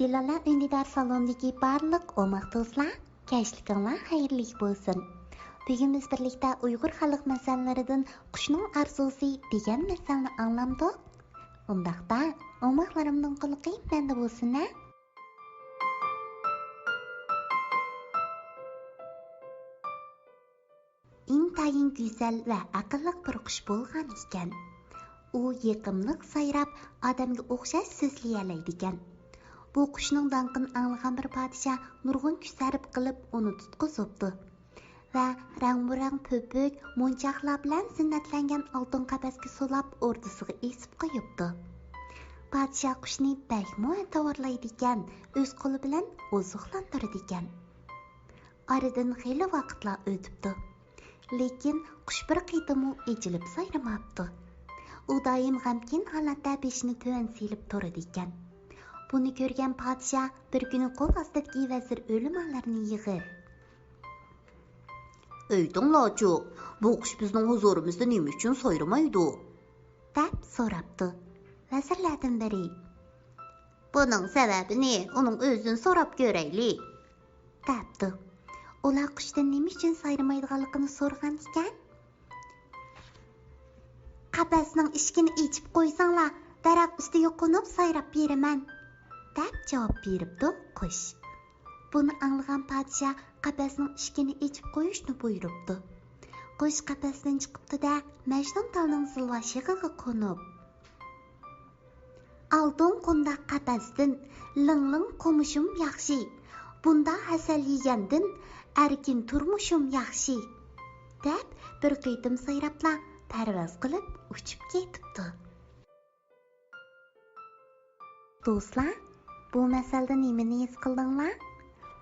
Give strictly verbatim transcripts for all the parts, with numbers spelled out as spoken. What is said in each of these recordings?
دىلالە ئۈندىدار سالونىدىكى بارلىق ئوماق دوستلار، كەچلىكىڭلار خەيرلىك بولسۇن. بۈگۈن بىز بىرلىكتە ئۇيغۇر خەلق مەسەللىرىدىن قۇشنىڭ ئارزۇسى دېگەن مەسەلنى ئاڭلامدۇق؟ ئۇنداقتا ئوماقلىرىمنىڭ قۇلىقى مەندە بولسۇن ھە! ئىنتايىن گۈزەل ۋە ئەقىللىق بىر قۇش بولغان ئىكەن. ئۇ يېقىملىق سايراپ، ئادەمگە ئوخشاش سۆزلىيەلەيدىكەن. بۇ قۇشنىڭ داڭقىنى ئاڭلىغان بىر پادىشاھ نۇرغۇن كۈچ سەرپ قىلىپ، ئۇنى تۇتقۇزۇپتۇ ۋە رەڭمۇرەڭ پۆپۈك، مونچاقلار بىلەن زىننەتلەنگەن ئالتۇن قەپەسكە سولاپ، ئوردىسىغا ئېسىپ قويۇپتۇ. پادىشاھ قۇشنى بەكمۇ ئەتىۋارلايدىكەن، ئۆز قولى بىلەن ئوزۇقلاندۇرىدىكەن. ئارىدىن خېلى ۋاقىتلار ئۆتۈپتۇ. لېكىن قۇش بىر قېتىممۇ ئېچىلىپ سايرىماپتۇ. ئۇ دائىم غەمكىن ھالەتتە بېشىنى تۆۋەن سېلىپ تۇرىدىكەن. بۇنى كۆرگەن پادىشاھ بىر كۈنى قول ئاستىدىكى ۋەزىر ئۆلىمالارنى يىغىپ، ئېيتىڭلارچۇ، بۇ قۇش بىزنىڭ ھۇزۇرىمىزدا نېمە ئۈچۈن سايرىمايدۇ؟ دەپ سوراپتۇ. ۋەزىرلەردىن بىرى، بۇنىڭ سەۋەبىنى ئۇنىڭ ئۆزىدىن سوراپ كۆرەيلى، دەپتۇ. ئۇلار قۇشتىن نېمە ئۈچۈن سايرىمايدىغانلىقىنى سورىغان ئىكەن. قەپەسنىڭ ئىشىكىنى ئېچىپ قويساڭلار، دەرەخ ئۈستىگە قونۇپ سايراپ بېرىمەن، دەپ جاۋاب بېرىپتۇ قۇش. بۇنى ئاڭلىغان پادىشاھ قەپەسنىڭ ئىشىكىنى ئېچىپ قويۇشنى بۇيرۇپتۇ. قۇش قەپەستىن چىقىپتۇ-دە، مەجنۇن تالنىڭ زىلۋاش يېغىغا قونۇپ، ئالتۇن قونداق قەپەستىن لىڭلىڭ قومۇشۇم ياخشى، بۇندا ھەسەل يېگەندىن ئەركىن تۇرمۇشۇم ياخشى، دەپ بىر قېتىم سايراپلا پەرۋاز قىلىپ ئۇچۇپ كېتىپتۇ. دوستلار، بۇ مەسەلدىن نېمىنى ھېس قىلدىڭلار؟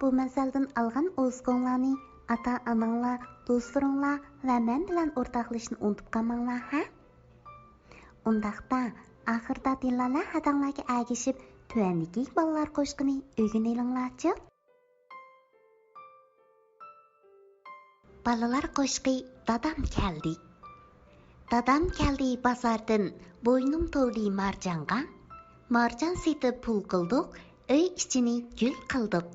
بۇ مەسەلدىن ئالغان ئوزۇقۇڭلارنى ئاتا-ئاناڭلار، دوستلىرىڭلار ۋە مەن بىلەن ئورتاقلىشىشنى ئۇنتۇپ قالماڭلار ھە! ئۇنداقتا، ئاخىردا دىلالە ھەدەڭلارگە ئەگىشىپ، تۆۋەندىكى بالىلار قوشىقىنى ئۆگىنىلىڭلارچۇ. بالىلار قوشىقى دادام كەلدى. دادام كەلدى بازاردىن، بوينۇم تولدى مارجانغا. مارجان سېتىپ پۇل قىلدۇق، ئۆي ئىچىنى گۈل قىلدۇق.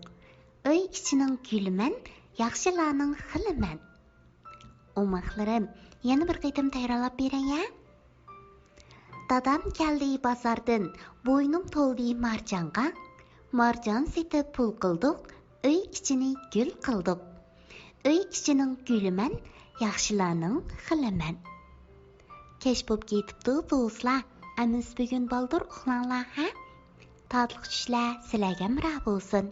ئۆي ئىچىنىڭ گۈلى مەن، ياخشىلارنىڭ خىلى مەن. ئوماقلىرىم، يەنە بىر قېتىم تەكرارلاپ بېرەي ھە. دادام كەلدى بازاردىن، بوينۇم تولدى مارجانغا. مارجان سېتىپ پۇل قىلدۇق، ئۆي ئىچىنى گۈل قىلدۇق. ئۆي ئىچىنىڭ گۈلى مەن، ياخشىلارنىڭ خىلى مەن. كەچ بوپ كېتىپتۇ دوستلار، ئەمىسە بۈگۈن بالدۇر ئۇخلاڭلار ھە. تاتلىق چۈشلەر سىلەرگە ھەمراھ بولسۇن.